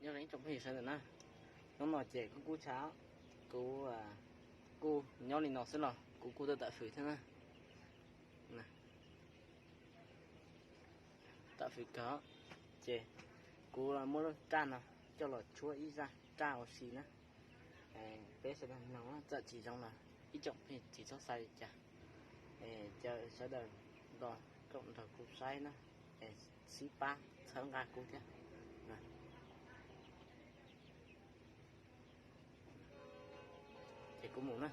Nyob zoo ib tsoom phooj ywg sawv daws na, hnub no ces kuv kuj tshav, kuv kuj nyob li no xwb los kuv kuj tuaj tawm fws thiab na. Tawm fws kawg, ces kuv muab lub raj no coj los tshuab ib zaj raj ua si na. Peb sawv daws mloog, txawm tsis zoo los ib tsoom phooj ywg tsis txhob xav li cas, caw sawv daws los koom nrog kuv saib na, sib pab txhawb nqa kuv thiab. Ces kuv mus na.